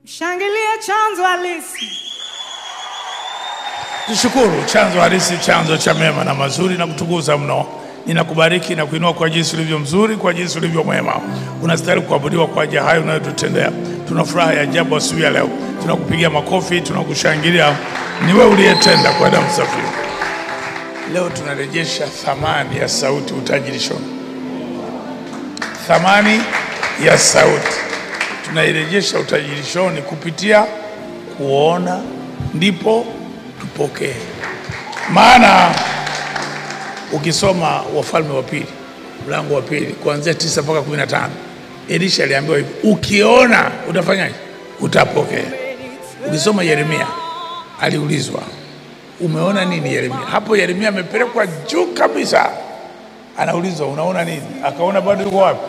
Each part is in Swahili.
Shangilie Chanzo Halisi. Tushukuru Chanzo Halisi, chanzo cha mema na mazuri, na kutukuza mno. Ninakubariki na kuinua kwa jinsi ulivyo mzuri, kwa jinsi ulivyo mwema. Unastahili kuabudiwa kwa ajili hayo unayotutendea. Tuna furaha ya ajabu asubuhi ya leo. Tunakupigia makofi, tunakushangilia. Ni wewe uliyetenda kwa damu safi. Leo tunarejesha thamani ya sauti utajirishoni. Thamani ya sauti tunairejesha utajirishoni kupitia kuona, ndipo tupokee. Maana ukisoma Wafalme wa Pili mlango wa pili kuanzia 9 mpaka 15, Elisha aliambiwa hivi, ukiona utafanyaje? Utapokea. Ukisoma Yeremia aliulizwa, umeona nini Yeremia? Hapo Yeremia amepelekwa juu kabisa, anaulizwa unaona nini? Akaona bado yuko wapi?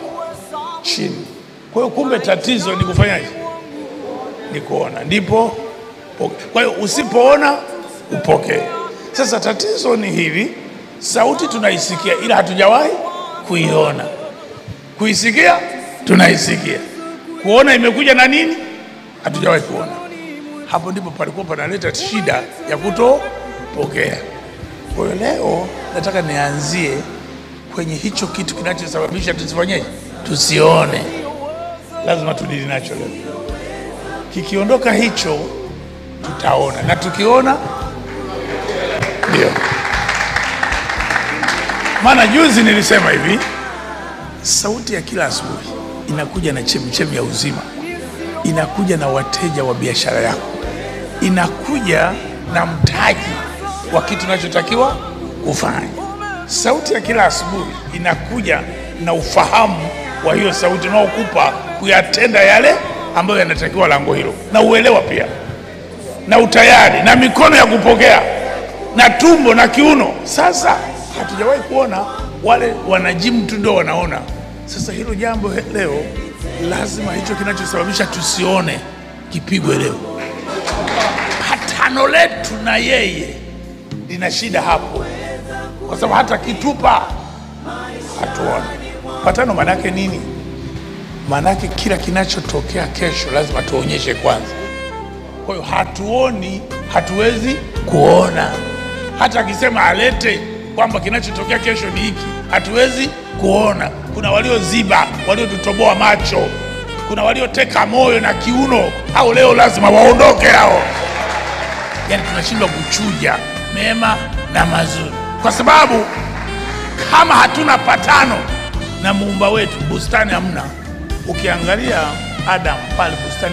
Chini. Kwa hiyo kumbe tatizo ni kufanyaje? Ni kuona, ndipo. Kwa hiyo usipoona upokee. Sasa tatizo ni hivi, sauti tunaisikia ila hatujawahi kuiona. Kuisikia tunaisikia, kuona imekuja na nini? Hatujawahi kuona. Hapo ndipo palikuwa panaleta shida ya kutopokea. Kwa hiyo leo nataka nianzie kwenye hicho kitu kinachosababisha tusifanyeje? Tusione. Lazima tudili nacho leo. Kikiondoka hicho tutaona, na tukiona ndio. Maana juzi nilisema hivi, sauti ya kila asubuhi inakuja na chemchemi ya uzima, inakuja na wateja wa biashara yako, inakuja na mtaji wa kitu unachotakiwa kufanya. Sauti ya kila asubuhi inakuja na ufahamu wa hiyo sauti unaokupa kuyatenda yale ambayo yanatakiwa lango hilo, na uelewa pia, na utayari, na mikono ya kupokea, na tumbo na kiuno. Sasa hatujawahi kuona, wale wanajimu tu ndio wanaona. Sasa hilo jambo leo lazima hicho kinachosababisha tusione kipigwe leo. Patano letu na yeye lina shida hapo, kwa sababu hata kitupa hatuone. Patano maana yake nini? Maana yake kila kinachotokea kesho lazima tuonyeshe kwanza. Kwa hiyo hatuoni, hatuwezi kuona. Hata akisema alete kwamba kinachotokea kesho ni hiki, hatuwezi kuona. Kuna walioziba, waliotutoboa macho, kuna walioteka moyo na kiuno, au leo lazima waondoke hao. Yani tunashindwa kuchuja mema na mazuri, kwa sababu kama hatuna patano na muumba wetu, bustani hamna. Ukiangalia Adam pale bustani